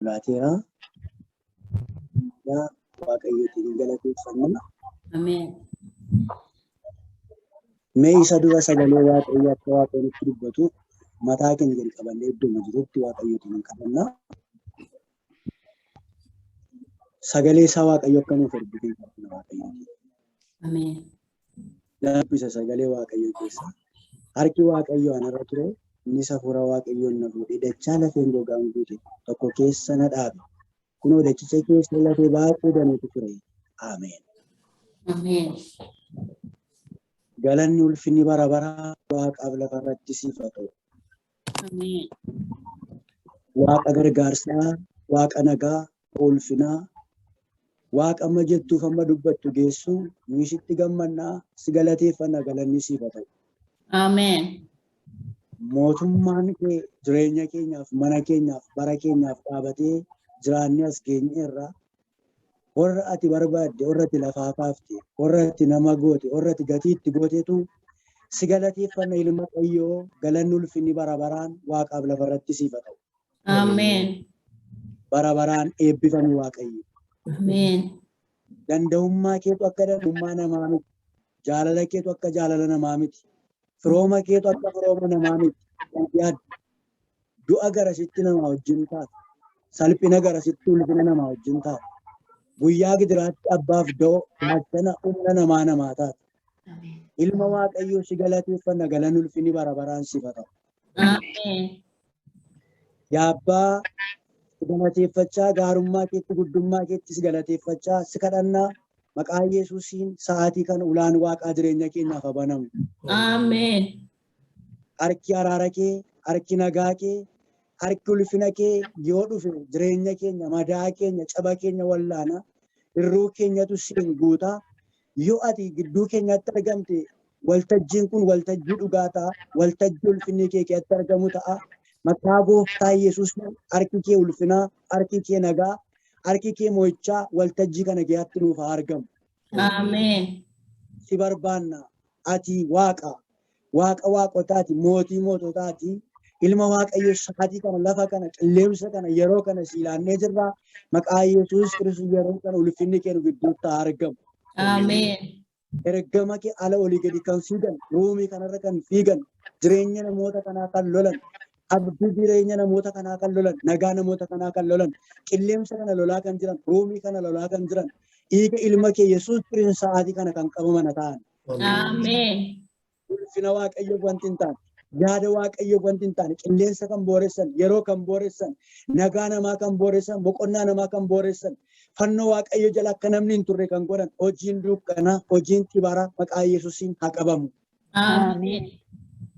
Laateera. Yaa Waaqayyootiin galateeffanna. Ameen. Mee isa dura sagalee Waaqayyoo akka Waaqayyo nutti dubbatu mataa keenya gadi qabannee iddoo jirutti Waaqayyootiin hin kadhanna. Sagalee isaa Waaqayyo akka nuuf ergu hin kadhanna Waaqayyootiin. Ameen. Dubbisa sagalee Waaqayyoo keessa. Harki Waaqayyoo anarra ture, innis hafuura Waaqayyoon na fuudhee dachaa lafeen gogaan guute tokko keessa na dhaabe. Kunoo dachicha keessa lafee baay'ee danuutu ture. Ameen. Ameen. Galanni ulfinni bara baraa Waaqaaf lafarratti siif haa ta'u. Ameen. Waaqa gargaarsaa, Waaqa nagaa, ulfinaa, Waaqa amma jettuuf amma dubbattu geessu, nuyi sitti gammannaa, si galateeffanna, galanni siif haa ta'u. Ameen. Mootummaan kee jireenya keenyaaf, mana keenyaaf, bara keenyaaf dhaabatee jiraannee as geenyeerra. Warra ati barbaadde, warra ati lafaa kaafte, warra ati nama goote, warra ati gatii itti gootetu si galateeffanna ilma Waaqayyoo, galanni ulfinni bara baraan Waaqaaf lafarratti siif haa ta'u. Ameen. Bara baraan eebbifami Waaqayyo. Ameen. Danda'ummaa keetu akka danda'ummaa namaa miti. Jaalala keetu akka jaalala namaa miti. Firooma keetu akka firooma namaa miti. Yaaddu. Du'a garasitti namaa wajjin taata. Salphina garasitti ulfina namaa wajjin taata. Guyyaa gidiraatti abbaaf da'oo gaachana humna namaa namaa taata. Ilma Waaqayyoo si galateeffanna, galanni ulfinni bara baraan siif haa ta'u. Ameen. Yaa Abbaa, si galateeffachaa, gaarummaa keetti, guddummaa keetti si galateeffachaa, si kadhannaa maqaa Yesuusiin sa'aatii kana ulaan Waaqaa jireenya keenyaaf haa banamu. Ameen. Harki araara kee, harki nagaa kee, harki ulfina kee yoo dhufe jireenya keenya, madaa keenya, caba keenya wallaana, irruu keenyatu siin guutaa. Yoo ati gidduu keenyatti argamte waltajjiin kun waltajjii dhugaa ta'a, waltajjii ulfinni kee keessatti argamu ta'a. Maqaa Gooftaa Yesuus harki kee ulfinaa, harki kee nagaa, harki kee mo'ichaa waltajjii kana keessatti nuuf haa argamu. Ameen. Si barbaanna, ati Waaqa, Waaqa waaqotaati, mootii moototaati. Ilma Waaqayyoo sa'aatii kana, lafa kana, qilleensa kana, yeroo kana si ilaannee jirra. Maqaa Yesuus Kiristoos yeroo kana ulfinni kee nu gidduutti haa argamu. Ameen. Ergama kee ala olii gadi kan fiigan, ruumii kanarra kan fiigan, jireenya namoota kanaa kan lolan, abdii jireenya namoota kanaa kan lolan, nagaa namoota kanaa kan lolan, qilleensa kana lolaa kan jiran, ruumii kana lolaa kan jiran, dhiiga ilma kee Yesuus Kiristoos sa'aatii kana kan qabaman haa ta'an. Ameen. Ulfina Waaqayyoof wanti hin taane, yaada Waaqayyoof wanti hin taane, qilleensa kan booressan, yeroo kan booressan, nagaa namaa kan booressan, boqonnaa namaa kan booressan, fannoo Waaqayyoo jala akka namni hin turre kan godhan, hojiin dukkanaa, hojiin xibaaraa maqaa Yesuusiin haa qabamu. Ameen.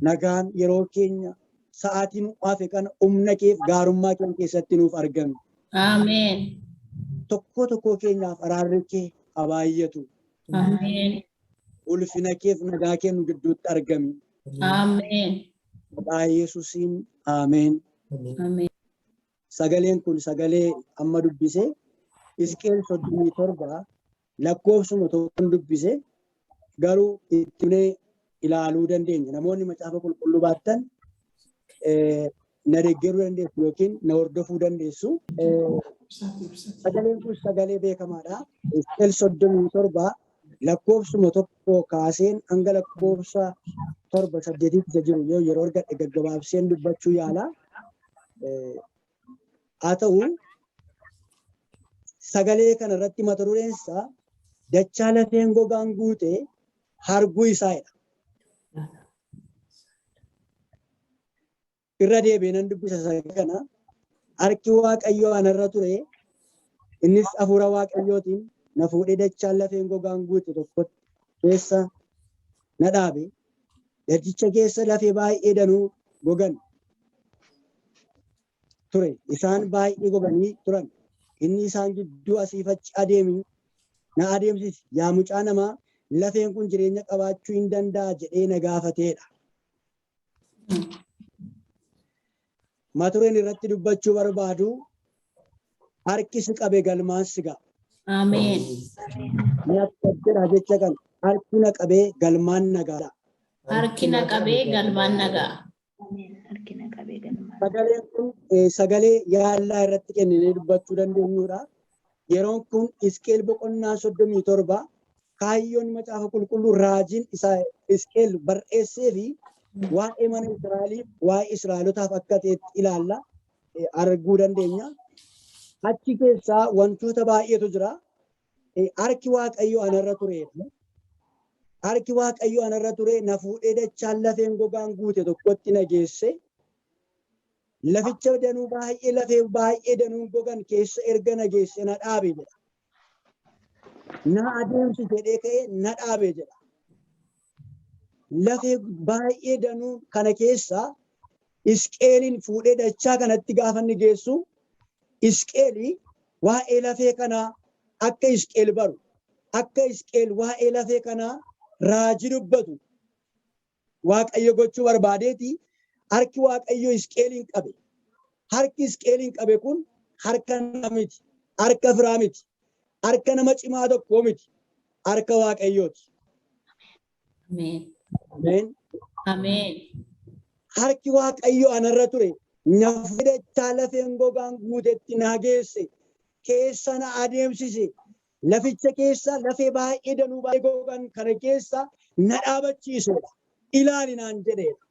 Nagaan yeroo keenya sa'aatii nu hafe kana humna keef gaarummaa kee keessatti nuuf argame. Ameen. Tokkoo tokkoo keenyaaf araarri kee haa baay'atu. Ameen. Ulfina keef nagaa kee nu gidduutti argami. Ameen. Maqaa Yesuusiin ameen. Ameen. Sagaleen kun sagalee amma dubbise Hisqeel 37 lakkoofsuma tokkoon dubbise, garuu itti ilaaluu dandeenya. Namoonni macaafa qulqulluu baattan na deeggaruu dandeessu yookiin na hordofuu dandeessu. Sagaleen kun sagalee beekamaadha. Hisqeel 37 lakkoofsuma tokko kaaseen hanga lakkoofsa 7 8tti isa jiru yoo yeroo argadhe gaggabaabseen dubbachuu yaala. Haa ta'u, sagalee kana irratti mata dureen isaa dachaa lafeen gogaan guute harguu isaadha. Irra deebi'ee nan dubbisa sagalee kana. Harki Waaqayyoo anarra ture, innis hafuura Waaqayyootiin na fuudhee dachaan lafeen gogaan guute tokko keessa na dhaabe. Dachicha keessa lafee baay'ee danuu gogan ture. Isaan baay'ee goganii turan. Inni isaan gidduu asiif achi adeemi na adeemsisi. Yaa mucaa namaa, lafeen kun jireenya qabaachuu hin danda'a jedhee na gaafateedha. Mata dureen irratti dubbachuu barbaadu harki si qabe galmaan si ga'a. Ameen. Ni akka jedha jecha kana, harki na qabee galmaan na ga'a. Harki na qabee galmaan na ga'a. Ameen. Harki na qabee galmaan. Sagaleen kun sagalee yaallaa irratti kenninee dubbachuu dandeenyudha. Yeroon kun Hisqeel boqonnaa 37 kaayyoon macaafa qulqulluu raajiin isa Hisqeel barreessee fi waa'ee mana Israa'eliif waa'ee Israa'elotaaf akka ta'etti ilaalla arguu dandeenya. Achi keessaa wantoota baay'eetu jira. Harki Waaqayyoo anarra ture. Harki Waaqayyoo anarra ture na fuudhee dachaan lafeen gogaan guute tokkotti na geesse. Laficha danuu baay'ee lafee baay'ee danuun gogan keessa erga na geesse na dhaabe jedha. Na adeemsi jedhee ka'ee na dhaabe jedha. Lafee baay'ee danuu kana keessa Hisqeeliin fuudhee dachaa kanatti gaafa inni geessu Hisqeelii waa'ee lafee kanaa akka Hisqeel baru akka Hisqeel waa'ee lafee kanaa raajii dubbatu Waaqayyo gochuu barbaadeeti harki Waaqayyo Hisqeeliin qabe. Harki Hisqeeliin qabe kun harka nama miti, harka firaa miti, harka nama cimaa tokkoo miti, harka Waaqayyooti. Ameen. Ameen. Ameen. Harki Waaqayyo anarra ture. Na fudhachaa lafeen gogaan guutetti na geesse. Keessa na adeemsise. Laficha keessa lafee baay'ee danuu baay'ee gogan kana keessa na dhaabachiisedha. Ilaali naan jedheedha.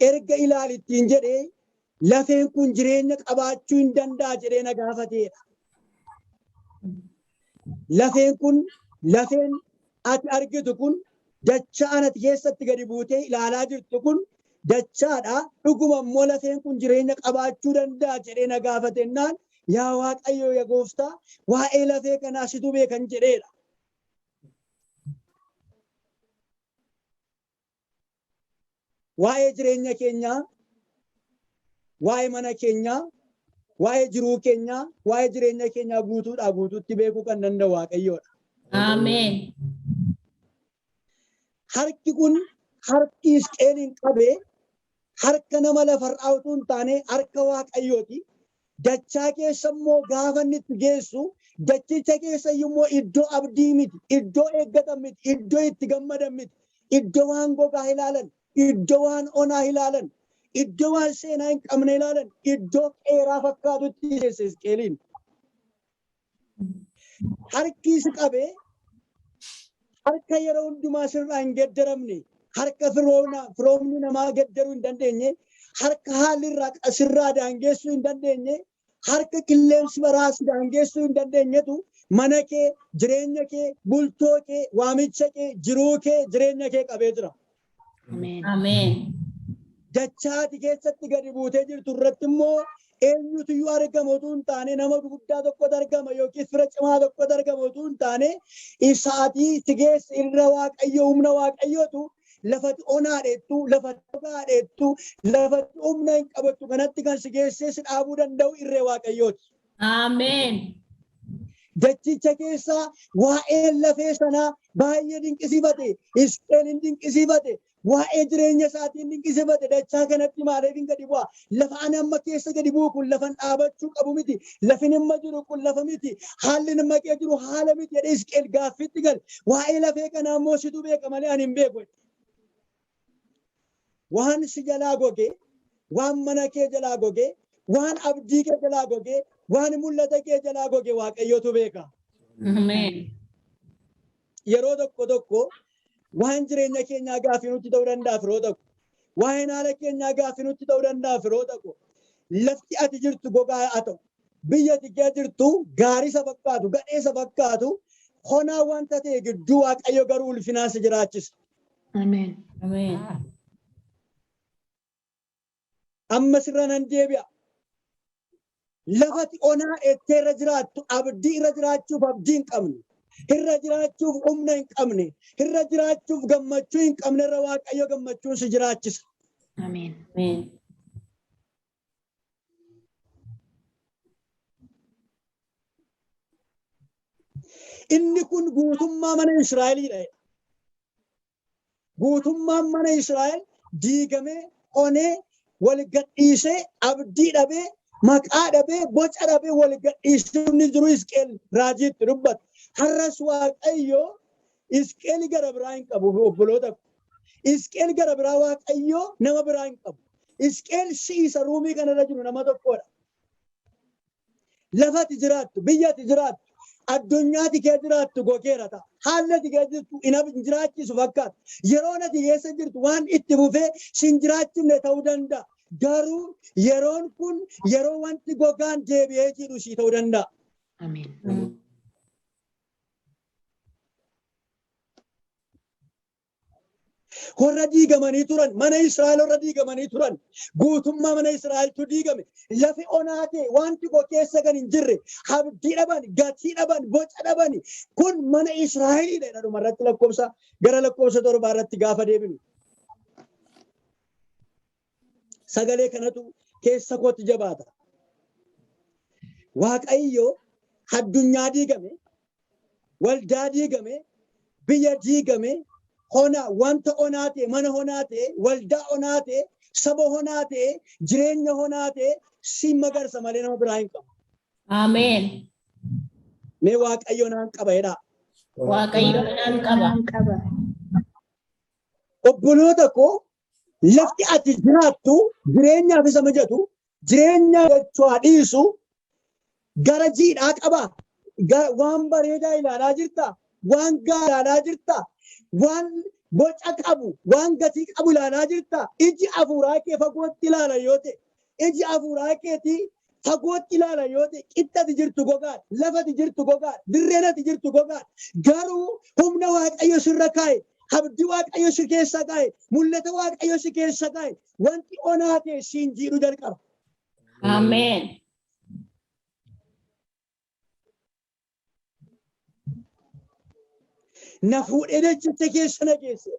Erga ilaali ittiin jedhee lafeen kun jireenya qabaachuu hin danda'a jedhee na gaafateedha. Lafeen kun lafeen ati argitu kun dachaa ati keessatti gadi buutee ilaalaa jirtu kun dachaadha. Dhuguma immoo lafeen kun jireenya qabaachuu danda'a jedhee na gaafatennaan yaa Waaqayyo yaa gooftaa waa'ee lafee kanaa situ beekan jedheedha. Waa'ee jireenya keenyaa, waa'ee mana keenyaa, waa'ee jiruu keenyaa, waa'ee jireenya keenyaa guutuudhaa guutuutti beekuu kan danda'u Waaqayyoodha. Ameen. Harki kun harki Hisqeeliin qabee harka nama lafarraa utuu hin taane harka Waaqayyooti. Dachaa keessa immoo gaafa inni itti geessu dachicha keessa immoo iddoo abdii miti, iddoo eeggatan miti, iddoo itti gammadan miti, iddoo waan gogaa ilaalan, iddoo waan onaa ilaalan, iddoo waan seenaa hin qabne ilaalan, iddoo qeeraa fakkaatutti geesse Hisqeeliin. Harki si qabee harka yeroo hundumaa sirraa hin geddaramne, harka firoomni namaa geddaruu hin dandeenye, harka haalli irraa sirraa daangeessuu hin dandeenye, harka qilleensi baraa si daangeessuu hin dandeenyetu mana kee, jireenya kee, bultoo kee, waamicha kee, jiruu kee, jireenya kee qabee jira. Ameen. Ameen. Dachaa ati keessatti gadi buutee jirtu irratti immoo eenyutu iyyuu argama utuu hin taane nama guddaa tokkotu argama yookiis fira cimaa tokkotu argama utuu hin taane isa ati si geesse irra Waaqayyo humna Waaqayyootu lafatti onaadheettu, lafatti gogaadheettu, lafatti humna hin qabattu kanatti kan si geessee si dhaabuu danda'u irree Waaqayyooti. Ameen. Dachicha keessaa waa'een lafee sanaa baay'ee dinqisiifate. Hisqeelin dinqisiifate. Waa'ee jireenya isaatiin dinqisiifate. Dachaa kanatti maaliif hin gadi bu'a? Lafa ani amma keessa gadi bu'u kun lafa dhaabachuu qabu miti. Lafin amma jiru kun lafa miti. Haalli nama kee jiru haala miti jedhee Hisqeel gaaffiitti gale. Waa'ee lafee kanaa immoo situ beeka malee ani hin beeku. Waan si jalaa goge, waan mana kee jalaa goge, waan abdii kee jalaa goge, waan mul'ata kee jalaa goge Waaqayyotu beeka. Ameen. Yeroo tokko tokko waan jireenya keenyaa gaaffii nutti ta'uu danda'a firoo tokko. Waa'een haala keenyaa gaaffii nutti ta'uu danda'a firoo tokko. Lafti ati jirtu gogaa haa ta'u. Biyya ati kee jirtu gaarii isa fakkaatu, gadhee isa fakkaatu, honaa wanta ta'e gidduu Waaqayyo garuu ulfinaan si jiraachisa. Ameen. Ameen. Amma sirra nan deebi'a. Lafati onaa ettee irra jiraattu abdii irra jiraachuuf abdii hin qabne. Irra jiraachuuf humna hin qabne. Irra jiraachuuf gammachuu hin qabne irra Waaqayyo gammachuun si jiraachisa. Ameen. Ameen. Inni kun guutummaa mana Israa'eliidha. Guutummaan mana Israa'el diigamee, onee, wal gadhiisee, abdii dhabee, maqaa dhabee, boca dhabee wal gadhiisee inni jiru Hisqeel raajiitti dubbata. Har'as Waaqayyo Isqeel gara biraa hin qabu obboloota ko. Isqeel gara biraa Waaqayyoo nama biraa hin qabu. Isqeel si'isa ruumii kanarra jiru nama tokkodha. Lafati jiraattu, biyyati jiraattu, addunyaati kee jiraattu gogeera ta'a. Haalli ati kee jirtu hin jiraachisu fakkaata. Yeroon ati keessa jirtu waan itti fufee sin jiraachifne ta'uu danda'a. Garuu yeroon kun yeroo wanti gogaan deebi'ee jiru sii ta'uu danda'a. Ameen. Warra diigamanii turan, mana Israa'el warra diigamanii turan, guutummaa mana Israa'eltu diigame. Lafi onaa ta'e, wanti koo keessa kan hin jirre, abdii dhaban, gatii dhaban, boca dhaban. Kun mana Israa'elidha. Dhuma irratti lakkoofsa gara lakkoofsa 7 irratti gaafa deebinu. Sagalee kanatu keessa kootti jabaata. Waaqayyo addunyaa diigame, waldaa diigame, biyya diigame, hona wanta onaa ta'e, mana onaa ta'e, waldaa onaa ta'e, saba onaa ta'e, jireenya onaa ta'e, si magarsa malee nama biraa hin qabu. Ameen. Mee Waaqayyo naan qaba jedhaa. Waaqayyo naan qaba. Naan qaba. Obboloota koo, lafti ati jiraattu jireenyaaf isa mijatu, jireenya jechuu dhiisu gara jiidhaa qaba. Waan bareedaa ilaalaa jirta, waan gaarii ilaalaa jirta, waan boca qabu, waan gatii qabu ilaalaa jirta. Iji hafuuraa kee fagootti ilaala yoo ta'e, iji hafuuraa keetii fagootti ilaala yoo ta'e, qixxati jirtu gogaadha, lafati jirtu gogaadha, dirreen ati jirtu gogaadha. Garuu humna Waaqayyo sirra kaa'e, abdii Waaqayyo si keessa kaa'e, mul'ata Waaqayyo si keessa kaa'e, wanti onaa ta'e siin jiidhuu jalqaba. Ameen. Na fuudhee dachicha keessa na geesse.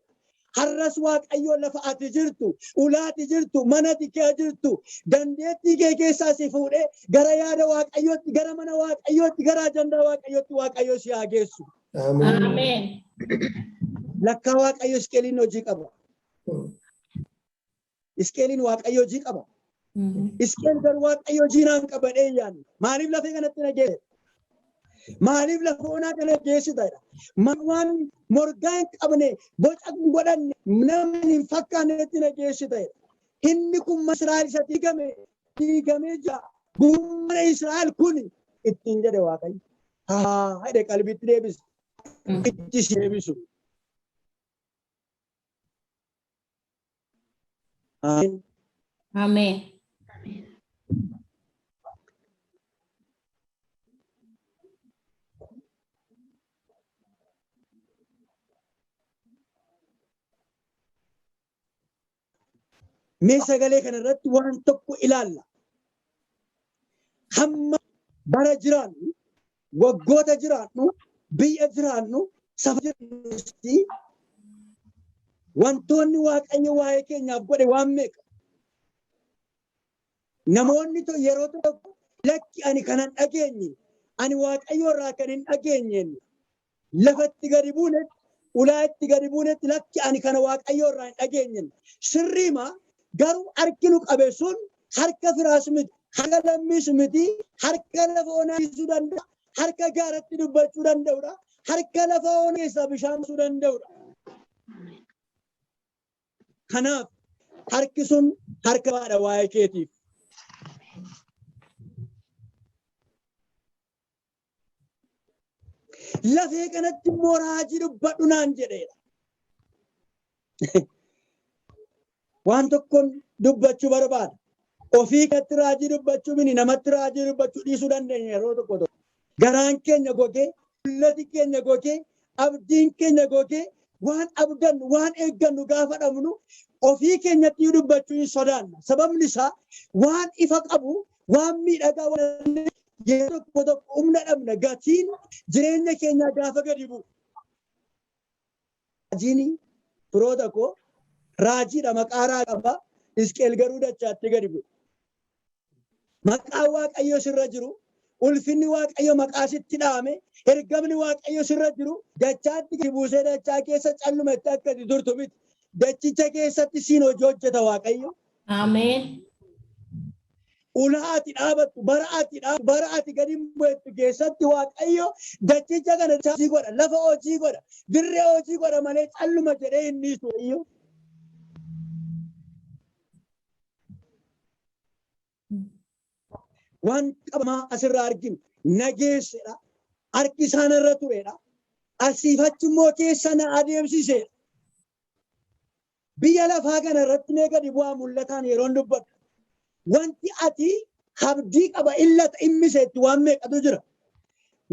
Har'as Waaqayyo lafa ati jirtu, ulaa ati jirtu, mana ati kee jirtu, dandeettii kee keessaa si fuudhee gara yaada Waaqayyootti, gara mana Waaqayyootti, gara ajandaa Waaqayyootti Waaqayyo si haa geessu. Ameen. Lakkaa Waaqayyo Isqeeliin hojii qaba. Isqeeliin Waaqayyo hojii qaba. Isqeel garuu Waaqayyo hojii naan qaba dheeyyaan. Maaliif lafee kanatti na geesse? Maaliif lafa onaa kana geessita? Waan morgaa hin qabne, boca hin godhanne, nama hin fakkaannetti na geessita. Inni kun Israa'el isa diigame, diigamee jira. Guutummaan Israa'el kun ittiin jedhe Waaqayyo. Haa jedhe, qalbiitti deebise. Itti si deebisu. Ameen. Ameen. Ameen. Mee sagalee kana irratti waan tokko ilaalla. Hamma bara jiraannu, waggoota jiraannu, biyya jiraannu, saba jiraannutti wantoonni Waaqayyo waa'ee keenyaaf godhe waan meeqa? Namoonni yeroo tokko, "Lakki, ani kanan dhageenye, ani Waaqayyo irraa kan hin dhageenye," lafatti gadi buunetti, ulaa itti gadi buunetti, "Lakki, ani kana Waaqayyo irraa hin dhageenye." Sirriima, garuu harki nu qabe sun harka firaas miti, harka lammiis miti, harka lafa onaa dhiisuu danda'a, harka gaaratti dubbachuu danda'udha, harka lafa onaa keessaa bishaan baasuu danda'udha. Kanaaf harki sun harka baadha waa'ee keetiif. Lafee kanatti immoo raajii dubbadhu naan jedheera. Waan tokkoon dubbachuu barbaada. Ofii kanatti raajii dubbachuu mini, namatti raajii dubbachuu dhiisuu dandeenya yeroo tokko tokko. Garaan keenya gogee, mul'ati keenya gogee, abdiin keenya gogee, waan abdannu, waan eeggannu gaafa dhabnu ofii keenyatti dubbachuu hin sodaanna. Sababni isaa waan ifa qabu, waan miidhagaa, waan yeroo tokko tokko humna dhabna, gatiin jireenya keenyaa gaafa gadi bu'u. Raajiin, firoota koo, raajiidha, maqaa raajii qaba. Isqeel garuu dachaatti gadi bu'e. Maqaan Waaqayyo sirra jiru, ulfinni Waaqayyo maqaa sitti dhaame, ergamni Waaqayyo sirra jiru dachaatti gadi buusee dachaa keessa callumatti akka itti turtu miti. Dachicha keessatti siin hojii hojjeta Waaqayyo. Ameen. Ulaa ati dhaabattu, bara ati dhaabattu, bara ati gadi bu'ettu keessatti Waaqayyo dachicha kana hojii godha, lafa hojii godha, dirree hojii godha malee calluma jedhee inni Waaqayyo. Waan qabamaa asirraa arginu nageessedha. Harki isaan irra turedha. Asiif achi immoo keessa na adeemsisedha. Biyya lafaa kana irratti mee gadi bu'aa mul'ataan yeroon dubbadhu. Wanti ati abdii qaba illata immiseetti waan meeqatu jira.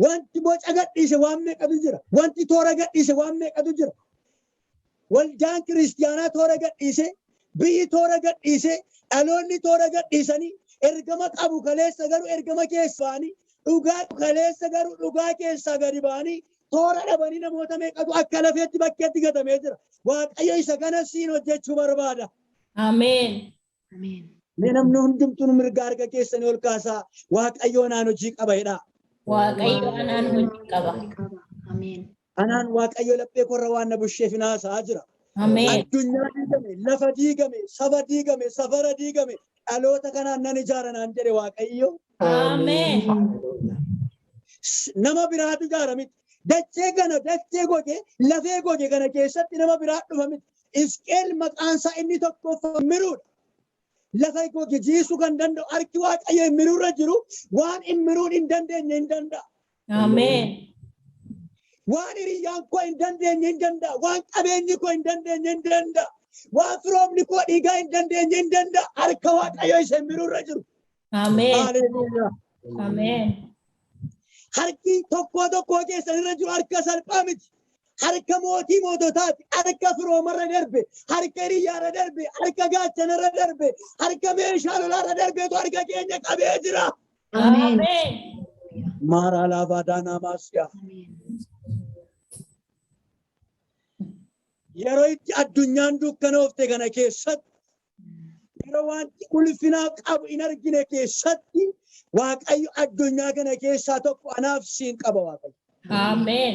Wanti boca gadhiise waan meeqatu jira. Wanti toora gadhiise waan meeqatu jira. Waldaan kiristiyaanaa toora gadhiise, biyyi toora gadhiise, dhaloonni toora gadhiisanii ergama qabu kaleessa garuu ergama keessa ba'anii dhugaa kaleessa garuu dhugaa keessaa gadi ba'anii toora dhabanii namoota meeqatu akka lafeetti bakkeetti gatamee jira. Waaqayyo isa kana siin hojjechuu barbaada. Ameen. Ameen. Mee namni hundumtuu mirga harka keessanii ol kaasaa Waaqayyo anaan hojii qaba jedhaa. Waaqayyo anaan hojii qaba. Qaba. Ameen. Anaan Waaqayyo laphee korra waan na busheef haasa'aa jira. Ameen. Addunyaa diigame, lafa diigame, saba diigame, safara diigame, dhaloota kanaan nan ijaara naan jedhe Waaqayyo. Ameen. Nama biraatu ijaara miti. Dachee kana dachee goge, lafee goge kana keessatti nama biraa dhufa miti. Isqeel maqaan isaa inni tokkoffaa miruudha. Lafa goge jiisuu kan danda'u harki Waaqayyo miruurra jiru waan hin miruun hin dandeenye hin danda'a. Ameen. Waan hiriyyaan koo hin dandeenye hin danda'a. Waan qabeenyi koo hin dandeenye hin danda'a. Waan firoomni koo dhiigaa hin dandeenye hin danda'a. Harka Waaqayyo isa miruurra jiru. Ameen. Haleluuyaa. Ameen. Harki tokkoo tokkoo keessan irra jiru harka salphaa miti. Harka mootii moototaati. Harka firoomarra darbe, harka hiriyyaarra darbe, harka gaachanarra darbe, harka meeshaa lolaarra darbeetu harka keenya qabee jira. Ameen. Ameen. Maaraa laafaa daanaa maasiyaa. Ameen. Yeroo itti addunyaan dukkanoofte kana keessatti, yeroo wanti ulfinaa qabu hin argine keessatti, Waaqayyo addunyaa kana keessaa tokko anaaf siin qaba Waaqayyo. Ameen.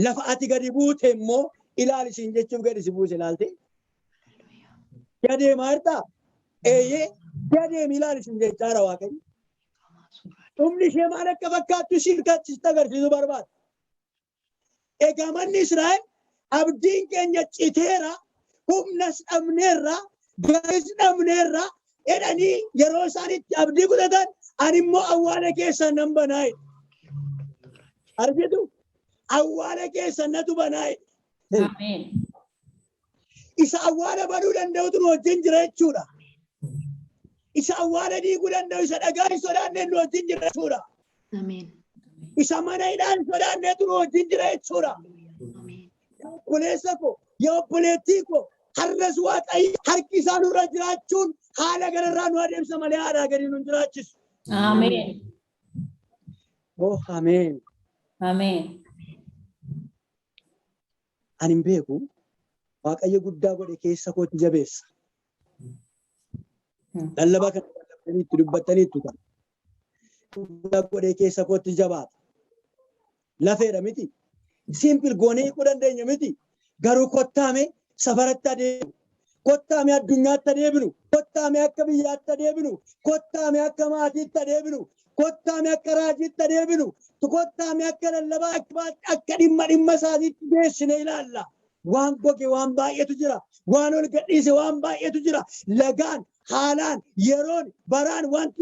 Lafa ati gadi buute immoo ilaali siin jechuuf gadi si buuse ilaalte. Adeemaa jirtaa? Eeyyee, adeemi ilaali siin jechaadha Waaqayyo. Dhumni ishee maal akka fakkaattu si hirkachiisti agarsiisuu barbaada. Egaa manni Israa'el abdiin keenya citeera, humnas dhabneerra, garis dhabneerra jedhanii yeroo isaan itti abdii kutatan ani immoo awwaala keessan nan banaa jedhe. Argitu? Awwaala keessan natu banaa jedhe. Ameen. Isa awwaala banuu danda'utu nu wajjin jira jechuudha. Isa awwaala diiguu danda'u, isa dhagaa hin sodaanne nu wajjin jira jechuudha. Ameen. Isa mana hidhaa hin sodaannetu nu wajjin jira jechuudha. Ameen. Obboleessa koo, yaa obboleettii koo, har'as Waaqayyo harki isaa nurra jiraachuun haala gararraa nu adeemsa malee haadhaa gadi nu hin jiraachisu. Ameen. Oh, ameen. Ameen. Ani hin beeku Waaqayyo guddaa godhe keessa kootti jabeessa. Lallabaa kana lallabdaniitti dubbattaniittu ta'a. Guddaa godhe keessa kootti jabaata. Lafeedha miti. Simple goonee hiikuu dandeenya miti. Garuu kottaame safaratti adeemu. Kottaame addunyaatti adeemnu. Kottaame akka biyyaatti adeemnu. Kottaame akka maatiitti adeemnu. Kottaame akka raajiitti adeemnu. Kottaame akka lallabaa akka dhimma dhimma isaatiitti geessine ilaalla. Waan goge waan baay'eetu jira. Waan ol gadhiise waan baay'eetu jira. Lagaan, haalaan, yeroon, baraan wanti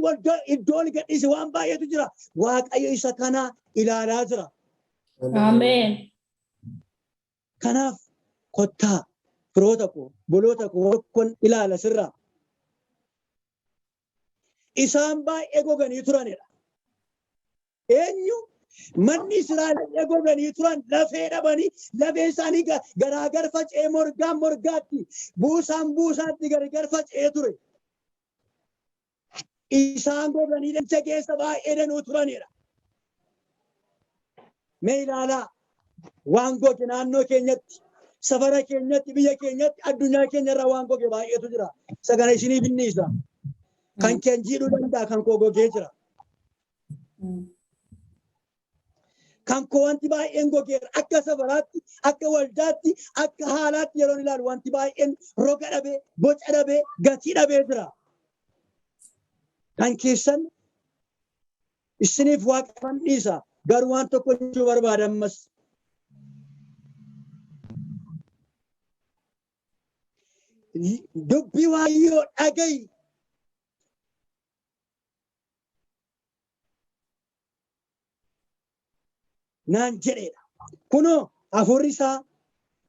iddoo ol gadhiise waan baay'eetu jira. Waaqayyo isa kana ilaalaa jira. Ameen. Kanaaf kottaa firoota koo, boloota koo tokkoon ilaala sirraa. Isaan baay'ee goganii turanidha. Eenyu? Manni Israa'el baay'ee goganii turan, lafee dhabanii, lafee isaanii garaagar faca'ee morgaan morgaatti, buusaan buusaatti gargar faca'ee ture. Isaan goganii dachee keessa baay'ee danuu turanidha. Mee ilaalaa waan goge naannoo keenyatti, safara keenyatti, biyya keenyatti, addunyaa keenya irraa waan goge baay'eetu jira. Isa kana isiniif hin dhiisa. Kan keen jiidhuu danda'a, kan koo gogee jira. Kan koo wanti baay'een gogeera. Akka safaraatti, akka waldaatti, akka haalaatti yeroon ilaalu wanti baay'een roga dhabee, boca dhabee, gatii dhabee jira. Kan keessan isiniif waaqeffan dhiisa. Garuu waan tokko jechuu barbaada ammas. Dubbii Waaqayyoo dhaga'i. Naan jedheedha. Kunoo hafuurri isaa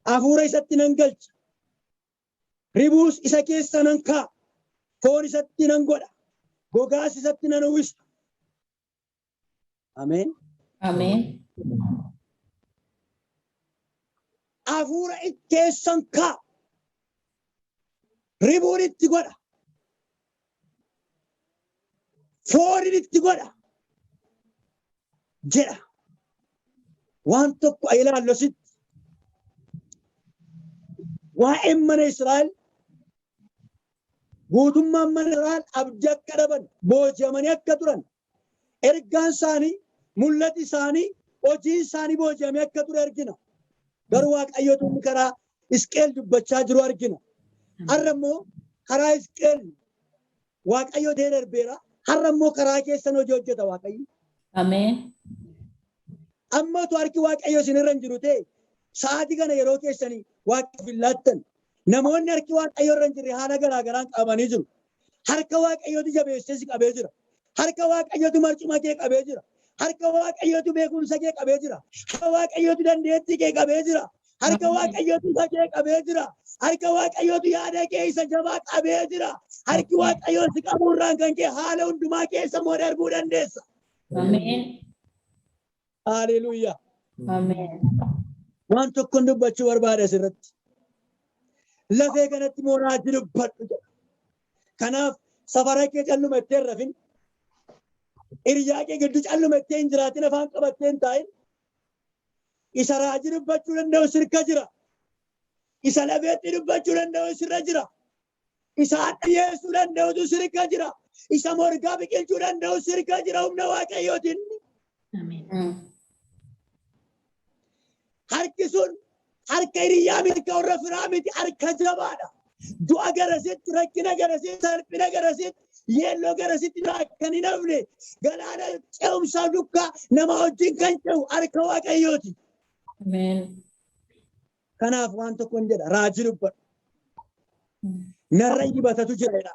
hafuura isatti nan galcha. Ribuus isa keessa nan kaa'a. Foon isatti nan godha. Gogaas isatti nan uwwisa. Ameen. Ameen. Hafuura keessan kaa'a. Ribuun itti godha. Fooniin itti godha. Jedha. Waan tokko ilaallu asitti. Waa'een mana Israa'el, guutummaan mana Israa'el abdii akka dhaban, booji'amanii akka turan, ergaan isaanii, mul'ati isaanii, hojiin isaanii booji'amee akka ture argina. Garuu Waaqayyootu inni karaa Hisqeel dubbachaa jiru argina. Har'a immoo karaa Hisqeel Waaqayyo ta'ee darbeera. Har'a immoo karaa keessan hojii hojjeta Waaqayyo. Ameen. Amma utuu harki Waaqayyo isinirra hin jiru ta'e, sa'aatii kana yeroo keessanii Waaqayyoof hin laattan. Namoonni harki Waaqayyo irra hin jirre haala garaa garaan qabanii jiru. Harka Waaqayyootu jabeessee si qabee jira. Harka Waaqayyootu marcuma kee qabee jira. Harka Waaqayyootu beekumsa kee qabee jira. Harka Waaqayyootu dandeettii kee qabee jira. Harka Waaqayyootu isa kee qabee jira. Harka Waaqayyootu yaada kee isa jabaa qabee jira. Harki Waaqayyoo si qabuurraan kan kee haala hundumaa keessa immoo darbuu dandeessa. Ameen. Haleluuyaa. Ameen. Waan tokkoon dubbachuu barbaada asirratti. Lafee kanatti mooraatti dubbadhu jedha. Kanaaf safara kee calluma ittee hin rafin. Hiriyaa kee gidduu calluma ittee hin jiraatin, afaan qabattee hin taa'in. Isa raajii dubbachuu danda'u sirka jira. Isa lafeetti dubbachuu danda'u sirra jira. Isa dhiyeessuu danda'utu sirka jira. Isa morgaa biqilchuu danda'u sirka jira humna Waaqayyootiin. Ameen. Harki sun harka hiriyaa miti, harka warra firaa miti, harka jabaadha. Du'a garasitti, rakkina garasitti, salphina garasitti, yeelloo garasitti kan hin hafne, galaana ce'umsaa dukkaa nama wajjin kan ce'u harka Waaqayyooti. Ameen. Kanaaf waan tokko hin jedha, raajii dubbadhu. Narra dibatatu jira jedha.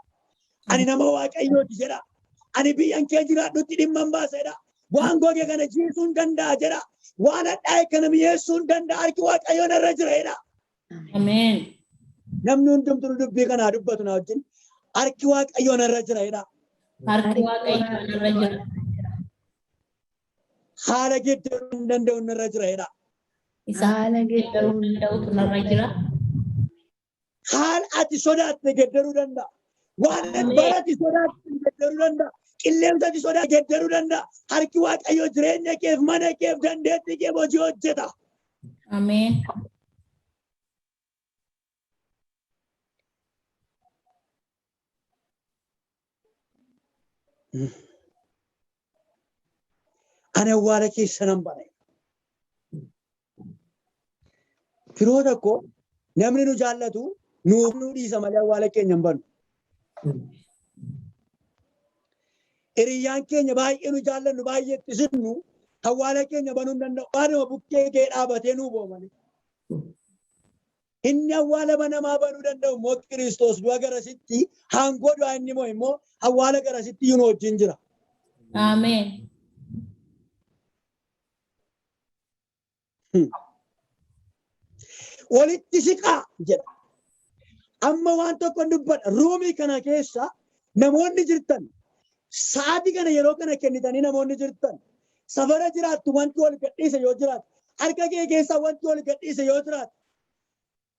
Ani nama Waaqayyooti jedha. Ani biyyan kee jiraadhutti dhimma hin baasa jedha. Waan goge kana jiisuu hin danda'a jedha. Waan hadhaa'e kana mi'eessuu hin danda'a. Harki Waaqayyoo narra jira jedha. Ameen. Namni hundumtuu dubbii kanaa dubbatu na wajjin, harki Waaqayyoo narra jira jedha. Harki Waaqayyoo narra jira. Haala geeddaruu hin danda'u narra jira jedha. Isa Haala geeddaruu danda'utu narra jira. Haala ati sodaatte geeddaruu danda'a. Waan Ameen. bara ati sodaatte geeddaruu danda'a. Qilleensa ati sodaatte geeddaruu danda'a. Harki Waaqayyoo jireenya keef, mana keef, dandeettii keef hojii hojjeta. Ameen. Ani awwaala keessa nan bana. Firoota koo, namni nu jaallatu nuuf nu dhiisa malee awwaala keenya hin banu. Hiriyyaan keenya baay'ee nu jaallannu, baay'ee itti sirnu, awwaala keenya banuu hin danda'u. Waanuma bukkee kee dhaabatee nuu boo malee. Inni awwaala banamaa banuu danda'u immoo Kiristoos du'a garasitti haangoo du'aa inni immoo awwaala garasitti nu wajjin jira. Ameen. Walitti siqaa jedha. Amma waan tokko dubbadha. Roomii kana keessa namoonni jirtan, sa'aatii kana yeroo kana kennitanii namoonni jirtan, safara jiraattu wanti wal gadhiise yoo jiraatu, harka kee keessa wanti wal gadhiise yoo jiraatu,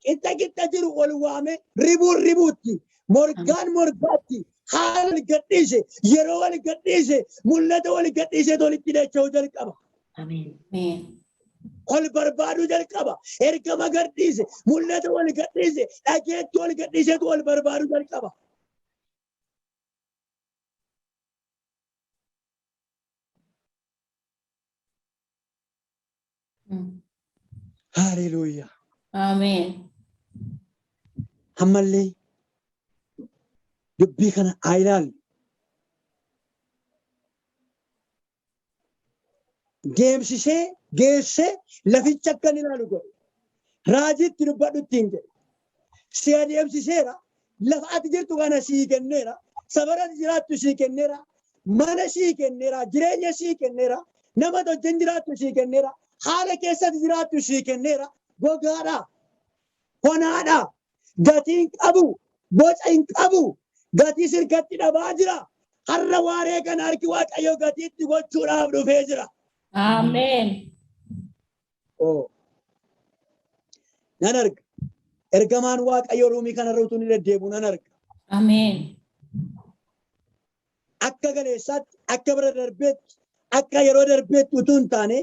qixxa qixxa jiru ol waame, ribuun ribuutti, morgaan morgaatti, haala wal gadhiise, yeroo wal gadhiise, mul'ata wal gadhiise walitti dacha'uu jalqaba. Ameen. Ameen. Ol barbaaduu jalqaba. Ergama gadhiise, mul'ata wal gadhiise, dhageetti wal gadhiisetu ol barbaaduu jalqaba. Haleluuyaa. Ameen. Ammallee dubbii kana haa ilaallu. Deemsisee geessee laficha akka inni ilaalu godhe. Raajiitti dubbadhu ittiin jedhe. Si adeemsiseera. Lafa ati jirtu kana sii kenneera. Safara ati jiraattu sii kenneera. Mana sii kenneera. Jireenya sii kenneera. Nama wajjin jiraattu sii kenneera. Haala keessatti jiraattu sii kenneera. Gogaadha. Honaadha. Gatii hin qabu. Boca hin qabu. Gatii sirkatti dhabaa jira. Har'a waaree kana harki Waaqayyoo gatiitti gochuudhaaf dhufee jira. Ameen. Oo. Nan arga. Ergamaan Waaqayyoo ruumii kanarra utuu inni deddeebi'u nan arga. Ameen. Akka galeessaatti, akka bira darbeetti, akka yeroo darbeetti utuu hin taane,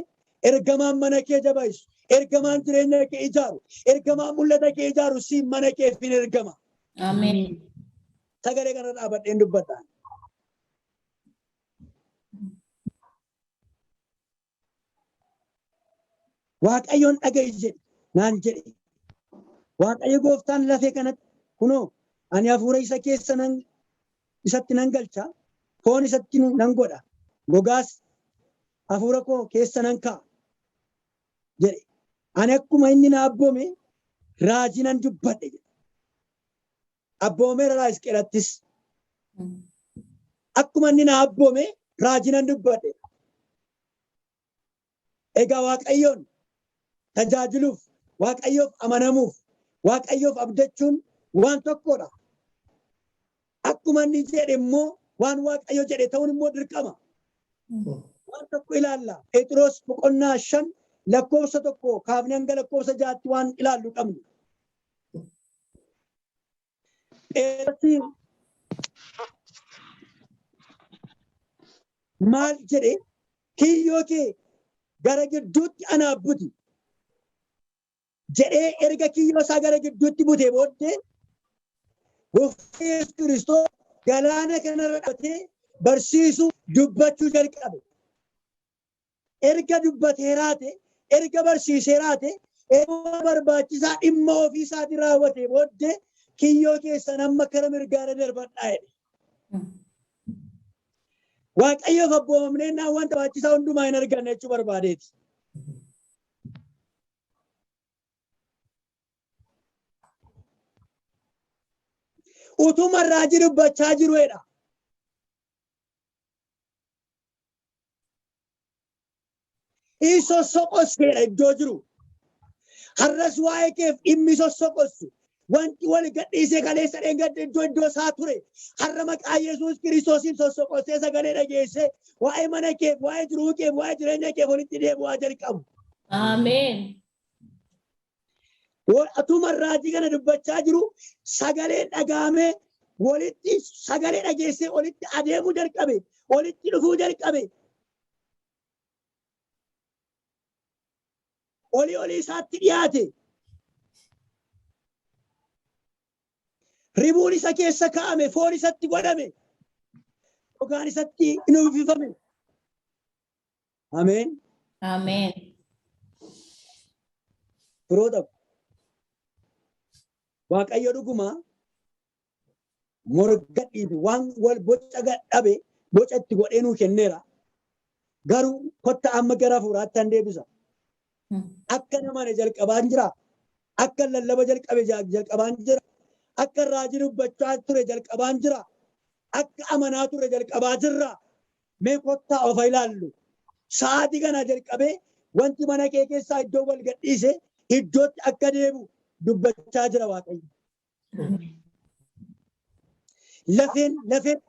ergamaan mana kee jabeessu, ergamaan jireenya kee ijaaru, ergamaan mul'ata kee ijaaru siin mana keef hin ergama. Ameen. Sagalee kana dhaabadheen dubbadha. Waaqayyoon dhaga'i jedhe naan jedhe. Waaqayyo gooftaan lafee kanatti, kunoo, ani hafuura isa keessa nan isatti nan galcha, foon isatti nan godha, gogaas hafuura koo keessa nan kaa'a jedhe. Ani akkuma inni na abboome raajii nan dubbadhe jedhe. Abboomeera Hisqeelattis. Akkuma inni na abboome raajii nan dubbadhe. Egaa Waaqayyoon tajaajiluuf, Waaqayyoof amanamuuf, Waaqayyoof abdachuun waan tokkodha. Akkuma inni jedhe immoo waan Waaqayyo jedhe ta'uun immoo dirqama. Waan tokko ilaalla. Phexros boqonnaa 5 lakkoofsa 1 kaafnee hanga lakkoofsa 6tti waan ilaallu qabna. Phexros maal jedhe? Kiyyoo kee gara gidduutti anaaf buti jedhee, erga kiyyoo isaa gara gidduutti butee booddee, Gooftaan Yesuus Kiristoos galaana kanarra dhaabbatee barsiisuu, dubbachuu jalqabe. Erga dubbatee raate, erga barsiisee raate, erga barbaachisaa dhimma ofii isaatii raawwatee booddee, kiyyoo keessan amma kara mirgaara darbadhaa jedhe. Waaqayyoof abboomamnee wanta barbaachisaa hundumaa hin arganne jechuu barbaadeeti. Utuma raajii dubbachaa jiruedha. Inni sossoqosseedha iddoo jiru. Har'as waa'ee keef dhimmi sossoqossu. Wanti wal gadhiisee kaleessa dheengadde iddoo iddoo isaa ture. Har'a maqaa Yesuus Kiristoosiin sossoqossee sagalee dhageessee waa'ee mana keef, waa'ee jiruu keef, waa'ee jireenya keef walitti deebi'aa jalqabu. Ameen. Atuma raajii kana dubbachaa jiru sagalee dhagaamee walitti sagalee dhageessee walitti adeemuu jalqabe, walitti dhufuu jalqabe. Olii olii isaatti dhiyaate. Ribuun isa keessa kaa'ame, foon isatti godhame, gogaan isatti hin uwwifame. Ameen. Ameen. Firoota, Waaqayyo dhuguma morga dhiibe, waan wal boca gadhabe boca itti godhee nuu kenneera. Garuu kotta amma gara hafuuraatti an deebisa. Akka namane jalqabaan jira. Akka lallaba jalqabe jalqabaan jira. Akka raajii dubbachaa ture jalqabaan jira. Akka amanaa ture jalqabaa jirra. Mee kottaa ofa ilaallu. Sa'aatii kana jalqabee wanti mana kee keessaa iddoo wal gadhiise iddootti akka deebi'u dubbachaa jira Waaqayyo. Lafeen lafeen,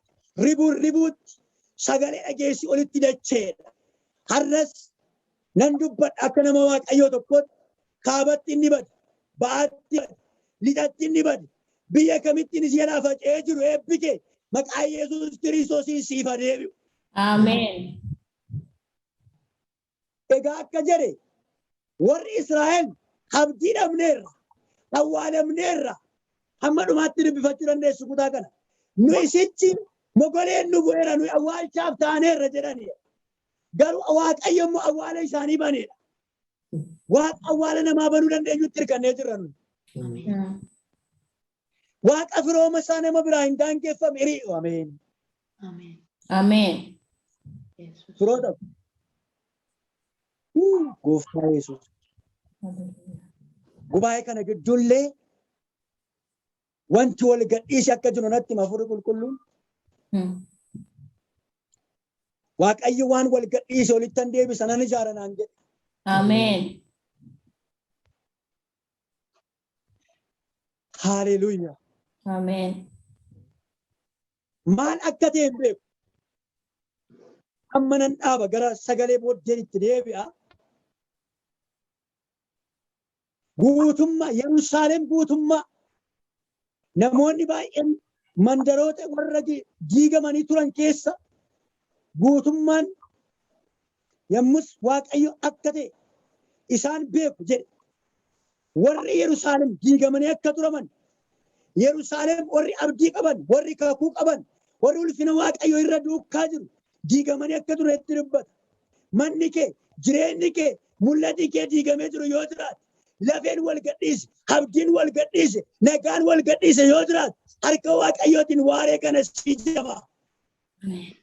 ribuun ribuutti sagalee dhageessi olitti dacheedha. Har'as nan dubbadha akka nama Waaqayyoo tokkootti: kaabatti inni bade, ba'aatti bade, lixatti inni bade, biyya kamitti inni si jalaa faca'ee jiru eebbi kee maqaa Yesuus Kiristoosiin siif haa deebi'u. Ameen. Egaa akka jedhe warri Israa'el, abdii dhabneerra, awwaalamneerra, hamma dhumaatti dubbifachuu dandeessu kutaa kana. Nu isichi mogoleen nu bu'eera, nu awwaalchaaf taaneerra jedhani. Garuu Waaqayyo immoo awwaala isaanii baneedha. Waaqa awwaala namaa banuu dandeenyutti hirkannee jirra nuyi. Waaqa firooma isaa nama biraa hin daangeffame hiri'u. Ameen. Ameen. Ameen. Yesuus. Firoota, Gooftaa Yesuus. Gubaa'ee kana gidduullee wanti wal gadhiise akka jiru natti hima Hafuurri Qulqulluun. Waaqayyo waan wal gadhiise olittan deebisa, nan ijaara naan jedhe. Ameen. Haaleluyyaa. Ameen. Maal akka ta'e hin beeku. Amma nan dhaaba, gara sagalee booddeen itti deebi'a. Guutummaa Yerusaalem, guutummaa namoonni baay'een mandaroota warra diigamanii turan keessa guutummaan yommus Waaqayyo akka ta'e isaan beeku jedhe. Warri Yerusaalem diigamanii akka turaman, Yerusaalem warri abdii qaban, warri kakuu qaban, warri ulfina Waaqayyo irra duukaa jiru diigamanii akka turetti dubbata. Manni kee, jireenyi kee, mul'atni kee diigamee jiru yoo jiraate, lafeen wal gadhiise, abdiin wal gadhiise, nagaan wal gadhiise yoo jiraate, harka Waaqayyootiin waaree kana sii jaba. Ameen.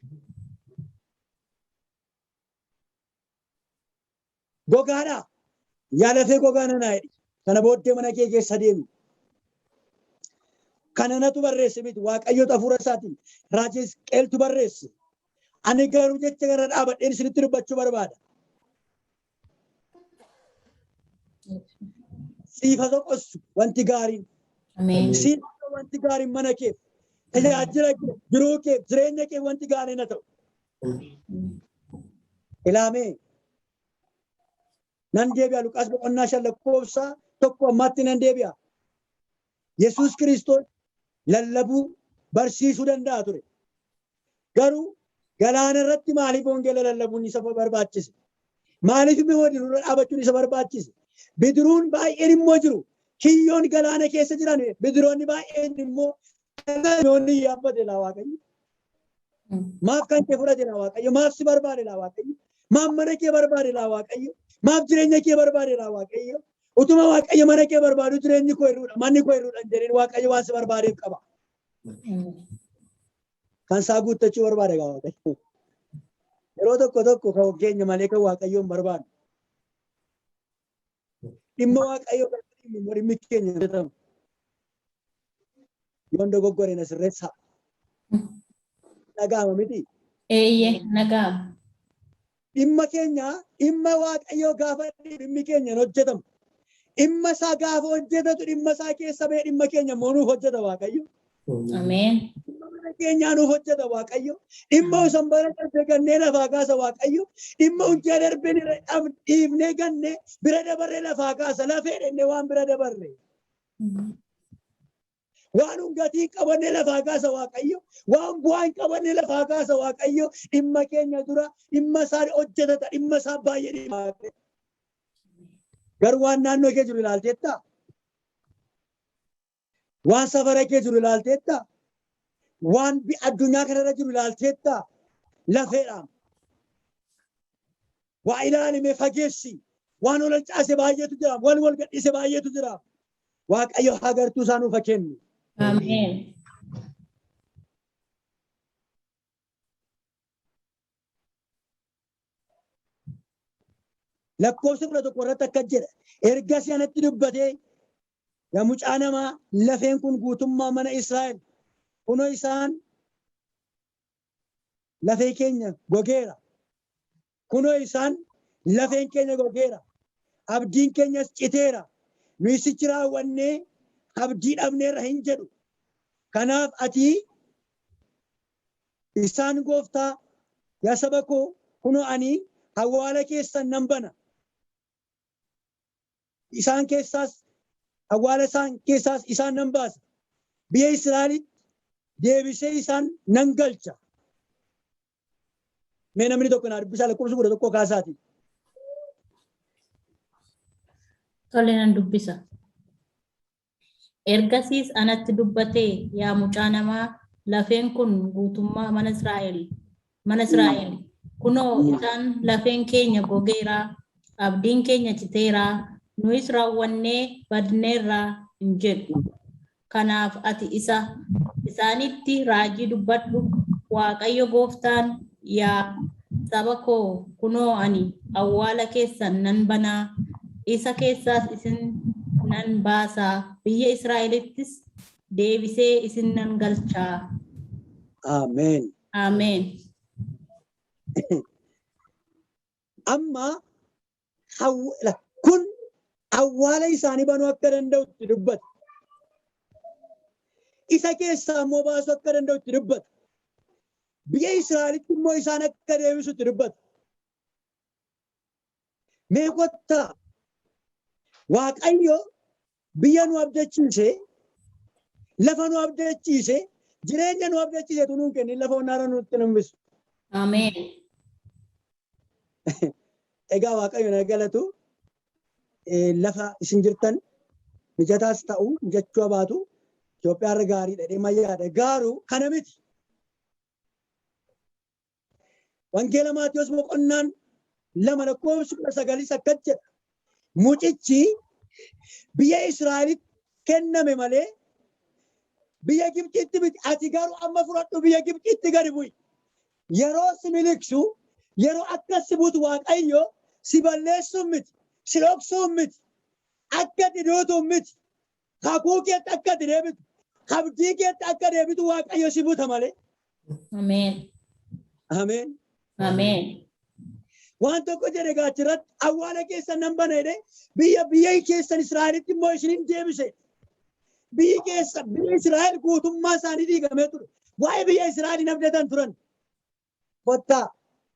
Gogaadha. Yaa lafee gogaa nanaa jedhi. Kana booddee mana kee keessa deemi. Kana natu barreesse miti, Waaqayyoota hafuura isaatiin raajii Hisqeeltu barreesse. Ani garuu jecha kana dhaabadheen isinitti dubbachuu barbaada. Siifa soqossu wanti gaariin. Ameen. Siifa wanti gaariin mana kee, tajaajila kee, jiruu kee, jireenya kee wanti gaariin haa ta'u. Ilaamee nan deebi'a, Luqaas boqonnaa 5 lakkoofsa 1 ammaatti nan deebi'a. Yesuus Kiristoos lallabuu, barsiisuu danda'a ture. Garuu galaana irratti maaliif wangeela lallabuun isa barbaachise? Maaliif immoo bidiruu dhaabachuun isa barbaachise? Bidiruun baay'een immoo jiru. Kiyyoon galaana keessa jiran bidiroonni baay'een immoo namoonni yaabbate laa Waaqayyo. Maaf kan kee fudhate laa Waaqayyo? Maaf si barbaade laa Waaqayyo? Maaf mana kee barbaade laa Waaqayyo? Maaf jireenya kee barbaade laa Waaqayyo? Utuma Waaqayyo mana kee barbaadu jireenyi koo hir'uudha, manni koo hir'uudha hin jedhin, Waaqayyo waan si barbaadeef qaba. Kan isaa guuttachuu barbaada gaa Waaqayyo. Yeroo tokko tokko kan keenya malee kan Waaqayyoon barbaadu. Dhimma Waaqayyoo kan dhimmi immoo dhimmi keenya hojjetamu. Yoon dogoggore na sirreessaa. Dhaga'ama miti? Eeyyee, nagaa. Dhimma keenya, dhimma Waaqayyoo gaafa dhimmi keenya hin hojjetamu. Dhimma isaa gaafa hojjetatu, dhimma isaa keessa ba'ee dhimma keenya immoo nuuf hojjeta Waaqayyo. Ameen. Dhimma mana keenyaa nuuf hojjeta Waaqayyo. Dhimma osoo bara darbee gannee lafaa kaasa Waaqayyo. Dhimma hojjaa darbee dhiifnee gannee bira dabarree lafaa kaasa, lafee dhennee waan bira dabarre. Waan gatii hin qabanne lafaa kaasa Waaqayyo. Waan bu'aa hin qabanne lafaa kaasa Waaqayyo. Dhimma keenya dura dhimma isaa hojjetata, dhimma isaa baay'ee dhimma. Garuu waan naannoo kee jiru ilaalteettaa? Waan safara kee jiru ilaalteettaa? Waan addunyaa kanarra jiru ilaalteettaa? Lafeedhaan. Waa ilaalime fageessi. Waan ol caase baay'eetu jira. Waan wal gadhiise baay'eetu jira. Waaqayyo agartuu isaa nuuf haa kennu. Ameen. Lakkoofsa 11 irratti akkas jedha. Ergasii anatti dubbatee, yaa mucaa namaa, lafeen kun guutummaa mana Israa'el. Kunoo isaan lafee keenya gogeera. Kunoo isaan lafeen keenya gogeera. Abdiin keenyas citeera. Nu isichi raawwannee abdii dhabneerra hin jedhu. Kanaaf ati isaan gooftaa, yaa saba koo, kunoo ani awwaala keessan nan bana. Isaan keessaas, awwaala isaan keessaas isaan nan baasa. Biyya Israa'elitti deebisee isaan nan galcha. Mee namni tokko naa dubbisaa, lakkoofsa 11 kaasaati. Tole, nan dubbisa. Ergasiis anatti dubbatee, yaa mucaa namaa, lafeen kun guutummaa mana Israa'el. Kunoo isaan lafeen keenya gogeera, abdiin keenya citeera, nuyis raawwannee badneerra hin jedhu. Kanaaf ati isa isaanitti raajii dubbadhu. Waaqayyo gooftaan yaa Saba koo, kunoo ani awwaala keessan nan banaa, isa keessaas isin nan baasaa, biyya Israa'elittis deebisee isin nan galchaa. Ameen. Ameen. Amma kun awwaala isaanii banuu akka danda'utti dubbata. Isa keessaa immoo baasuu akka danda'utti dubbata. Biyya Israa'elitti immoo isaan akka deebisutti dubbata. Mee kottaa, Waaqayyo biyya nu abdachiise, lafa nu abdachiise, jireenya nu abdachiise tu nuun kennin lafa onnaara nutti nambisu. Ameen. Egaa Waaqayyo na galatu, lafa isin jirtan mijataas ta'u mijachuu baatu Itoophiyaa irra gaariidha dhimma yaada garuu kana miti. Wangeela Maatiyos boqonnaan 2 lakkoofsi 19 akkas jedha. Mucichi biyya Israa'elitti kenname malee biyya Gibxitti miti. Ati garuu amma fudhadhu, biyya Gibxitti gadi bu'i. Yeroo si miliqsu, yeroo akkas si buutu, Waaqayyo si balleessuun miti, si dhoksuun miti, akka ati duutuun miti. Kakuu keetti akka ati deebitu, abdii keetti akka deebitu Waaqayyo si buta malee. Ameen. Ameen. Ameen. Waan tokko jedhe gaachirratti, awwaala keessan nan bana jedhe, biyya keessan Israa'elitti immoo isinin deebise. Biyyi keessa biyya Israa'el guutummaa isaanii diigamee ture. Waa'ee biyya Israa'el hin abdatan turan. Kottaa,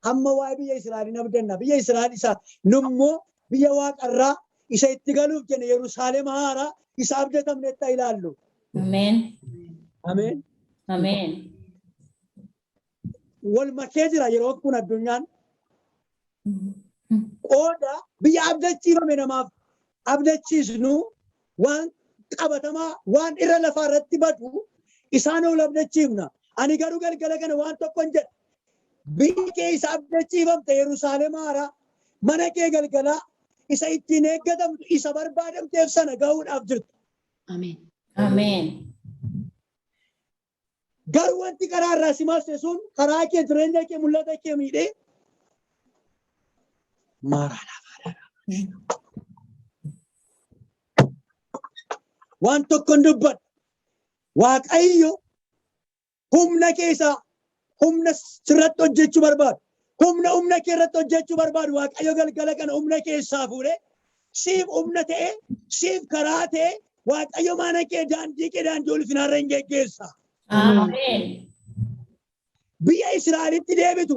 hamma waa'ee biyya Israa'el hin abdanna. Biyya Israa'el isa nummoo biyya waaqarraa isa itti galuuf jenne, Yerusaalem haaraa isa abdatamnetti ilaallu. Ameen. Ameen. Ameen. Wal makee jira yeroo kun addunyaan. Qooda biyya abdachiifame namaaf abdachiisnu, waan qabatamaa, waan irra lafaa irratti badu isaan ol abdachiifna. Ani garuu galgala kana waan tokkon jedha. Biyyi kee isa abdachiifamte, Yerusaalem haaraa, mana kee galgalaa isa ittiin eeggatamtu, isa barbaadamteef sana gahuudhaaf jirtu. Ameen. Ameen. Garuu wanti karaa irraa si marse sun karaa kee, jireenya kee, mul'ata kee miidhee maaraa lafaadha. Waan tokkon dubbadha. Waaqayyo humna keessaa humna sirratti hojjechuu barbaadu. Humna kee irratti hojjechuu barbaadu. Waaqayyo galgala kana humna keessaa fuudhee siif humna ta'e, siif karaa ta'e, Waaqayyo mana kee, daandii kee daandii ulfinaarra hin geggeessa. Ameen. Biyya Israa'elitti deebitu,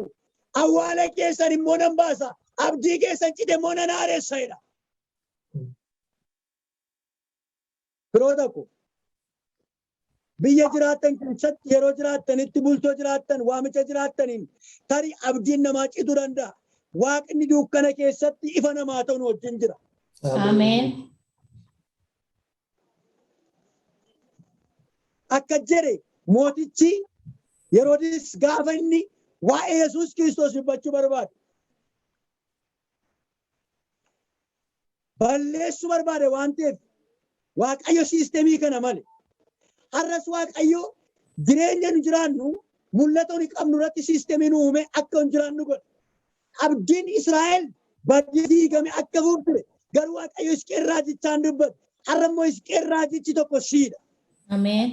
awwaala keessan immoo nan baasa, abdii keessan cite immoo nan haaressa jedha. Firoota ko, biyya jiraattan keessatti, yeroo jiraattanitti, bultoo jiraattan, waamicha jiraattaniin tarii abdiin namaa cituu danda'a. Waaqni dukkana keessatti ifa namaa ta'u nu wajjin jira. Ameen. Akka jedhe mootichi Heroodis gaafa inni waa'ee Yesuus Kiristoos dubbachuu barbaade, balleessuu barbaade waan ta'eef, Waaqayyo system kana male. Har'as Waaqayyo jireenya nu jiraannu, mul'ata nu qabnu irratti system nu uume akka nu jiraannu godha. Abdiin Israa'el badii diigame akka fuuf ture. Garuu Waaqayyo Hisqeel raajichaan dubbate. Har'a immoo Hisqeel raajichi tokko siidha. Ameen.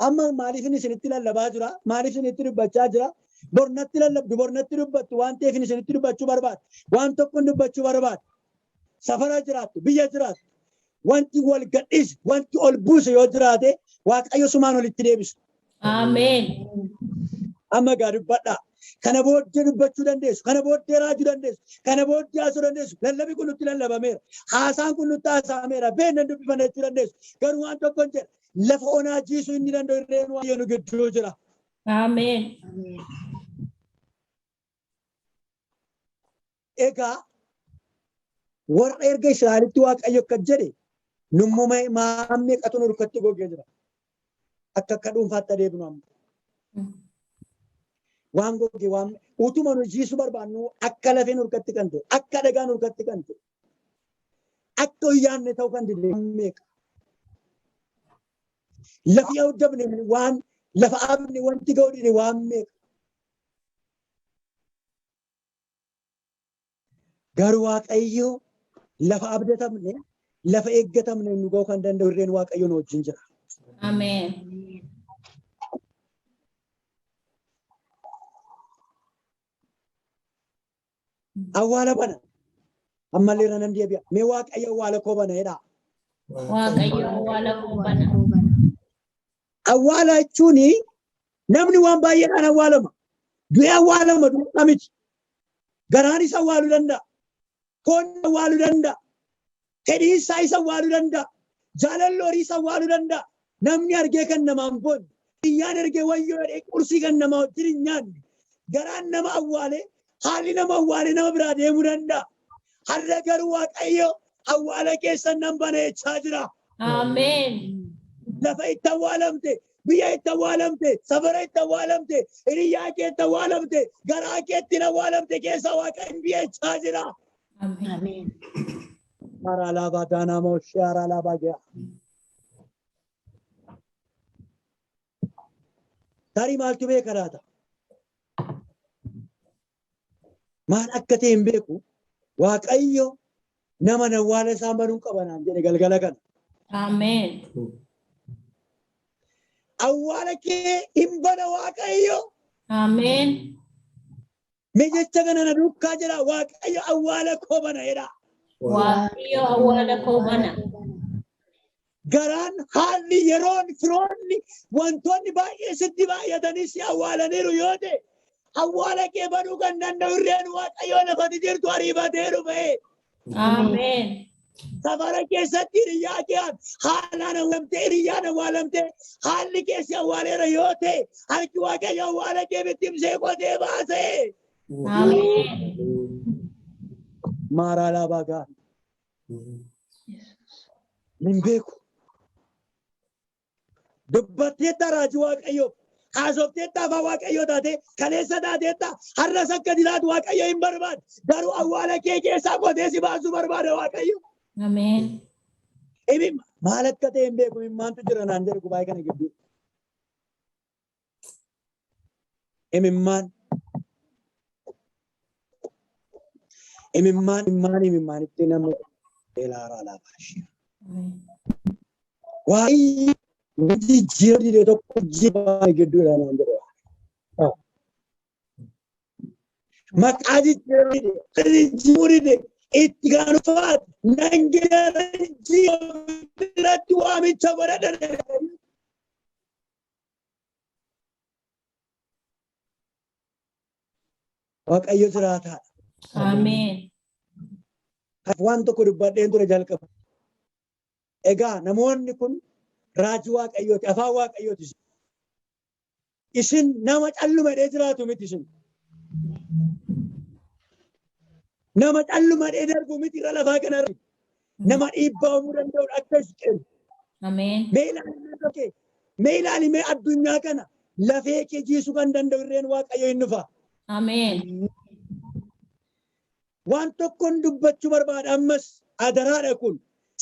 Amma maaliif inni isinitti lallabaa jira? Maaliif isinitti dubbachaa jira? Bornatti lallabdu, bornatti dubbattu waan ta'eef inni isinitti dubbachuu barbaada. Waan tokkoon dubbachuu barbaada. Safara jiraattu, biyya jiraattu. Wanti wal gadhiise, wanti ol buuse yoo jiraate, Waaqayyo sumaan olitti deebisa. Ameen. Amma gaa dubbadhaa. Kana booddee dubbachuu dandeessu. Kana booddee raajuu dandeessu. Kana booddee haasuu dandeessu. Lallabi kun nutti lallabameera. Haasaan kun nutti haasa'ameera. Beeknan dubbifanna jechuu dandeessu. Garuu waan tokko hin jedha. Lafa onaa jiisuu inni danda'u irreen Waaqayyo nu gidduu jira. Ameen. Egaa warra erga Israa'elitti Waaqayyo akka jedhe, nummoo maammee qatu nu harkatti gogee jira. Akka dhuunfaatti adeemnu amma. Waan goge, waan utuma nu jiisuu barbaannu, akka lafeen nurkatti kan ta'e, akka dhagaa nurkatti kan ta'e, akka hiyyaanne ta'uu kan dide meeqa. Lafi abdabne, waan lafa abne, wanti ga'u dide waan meeqa. Garuu Waaqayyo lafa abdatamne, lafa eeggatamne nu ga'uu kan danda'u irreen Waaqayyo nu wajjin jira. Ameen. Awwaala bana. Ammallee irra nan deebi'a. Mee Waaqayyo awwaala koo bana jedhaa. Waaqayyo awwaala koo bana. Awwaala jechuun namni waan baay'eedhaan awwaalama. Du'ee awwaalama du'aa miti. Garaan isa awwaaluu danda'a. Foon awwaaluu danda'a. Fedhiin isaa isa awwaaluu danda'a. Jaalalli horii isa awwaaluu danda'a. Namni argee kan namaan boonne. Iyyaan argee wayyoo jedhee qursii kan namaa wajjin hin nyaanne. Garaan nama awwaalee, haalli nama awwaalee nama biraa deemuu danda'a. Har'a garuu Waaqayyo awwaala keessan nan bana jechaa jira. Ameen. Lafa itti awwaalamte, biyya itti awwaalamte, safara itti awwaalamte, hiriyyaa kee itti awwaalamte, garaa kee ittiin awwaalamte keessa Waaqayyo jechaa jira. Ameen. Ameen. Aralaaba daanaa shee aralaaba gaya. Tarii maaltu beeka laata? Maal akka ta'e hin beeku. Waaqayyo nama awwaala isaa banuu qaba naan jedhe galgala kana. Ameen. Awwaala kee hin bana Waaqayyo. Ameen. Mee jecha kana na duukaa jedha, Waaqayyo awwaala koo bana jedha. Waaqayyo awwaala koo bana. Garaan, haalli, yeroon, firoonni, wantoonni baay'ee sitti baay'atanii si awwaalaniiru yoo ta'e, awwaala kee banuu kan danda'u irreen Waaqayyoo lafati jirtu ariifatee dhufe. Ameen. Safara keessatti hiriyyaa kee haalaan awwaalamtee, hiriyyaan awwaalamtee, haalli kee si awwaaleera yoo ta'e, harki Waaqayyo awwaala kee bittimsee qotee baasee. Ameen. Maaraa laabaa gaa. Hin beeku. Dubbatteetta raajii Waaqayyoo. Haasofteetta afaan Waaqayyoo taate, kaleessa taateetta, har'as akka jiraatu Waaqayyo hin barbaadu. Garuu awwaala kee keessaa qotee si baasuu barbaada Waaqayyo. Ameen. Imi maal akka ta'e hin beeku, imimmaantu jira naan jedhu gubaa'ee kana gidduu. Imimmaan. Imimmaan, imimmaan, imimmaanitti nama eelaaraa laafaa. Ameen. Waaqayyo jijjiirama didee tokko jijjiirama gidduudha naan jedhu. Maqaa jijjiirama dide, jijjiiruu dide, itti kan uffatu nan geera jijjiirama irratti waamicha godhadha. Waaqayyo jiraataadha. Ameen. Waan tokko dubbadheen ture jalqaba. Egaa namoonni kun raajii Waaqayyooti, afaan Waaqayyooti. Isin nama calluma jedhee jiraatu miti isin. Nama calluma jedhee darbu miti irra lafaa kanarra. Nama dhiibbaa uumuu danda'udha akka isin. Ameen. Mee ilaali kee, mee ilaali, mee addunyaa kana lafee kee jiisuu kan danda'u irreen Waaqayyo hin dhufa. Ameen. Waan tokkoon dubbachuu barbaada ammas, adaraadha kun.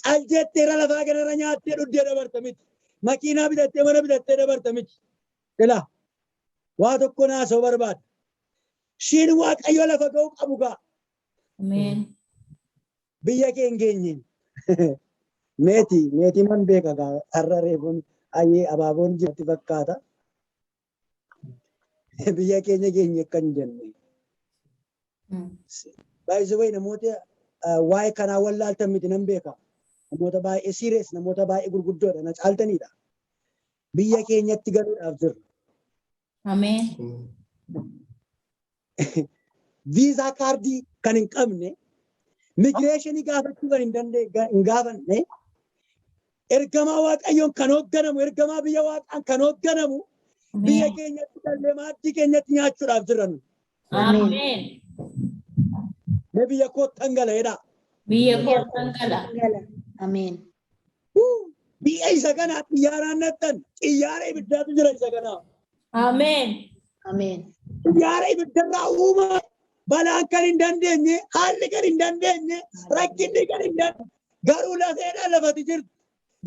Cal jettee irra lafaa kanarra nyaattee dhuddee dabarta miti. Makiinaa bitattee, mana bitattee dabarta miti. Ilaa, waa tokko naasoo barbaada. Shiin Waaqayyo lafa ga'uu qabu gaa. Ameen. Biyya kee hin geenyeen. Meetii, meetii man beeka gaa, har'a reefuun ayyee abaaboon jirti fakkaata. Biyya keenya geenye akka hin jenne. Baay'ee wayi namoota waa'ee kanaa wallaaltan miti, nan beeka. Namoota baay'ee serious, namoota baay'ee gurguddoodha, na caaltanidha. Biyya keenyatti galuudhaaf jirra. Ameen. Visa kaardii kan hin qabne, immigration gaafachuu kan hin dandeenye, hin gaafanne, ergamaa Waaqayyoon kan hoogganamu, ergamaa biyya Waaqaan kan hoogganamu, biyya keenyatti gallee maaddii keenyatti nyaachuudhaaf jirra nu. Ameen. Mee biyya koottan gala jedhaa. Biyya koottan gala. Gala. Ameen. Biyya isa kanaa xiyyaaraan nattan, xiyyaara ibiddaatu jira isa kanaa. Ameen. Ameen. Xiyyaara ibiddarraa uumame, balaan kan hin dandeenye, haalli kan hin dandeenye, rakkinni kan hin dandeenye, garuu lafeedhaan lafati jirtu,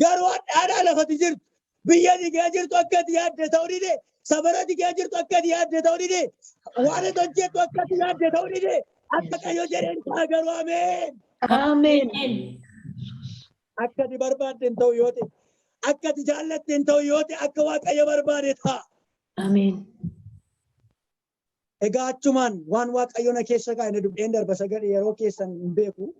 garuu hadhaadhaan lafati jirtu, biyya dhigee jirtu akka ati yaadde ta'uu dide, safara dhigee jirtu akka ati yaadde ta'uu dide, waan ati hojjettu akka ati yaadde ta'uu dide. Akka Waaqayyo jedheen ta'a garuu, ameen. Ameen. Akka ati barbaadde hin ta'u yoo ta'e, akka ati jaallatte hin ta'u yoo ta'e, akka Waaqayyo barbaade ta'a. Ameen. Egaa achumaan waan Waaqayyo na keessa kaa'e na dubdeen darba sagalee yeroo keessan hin beeku.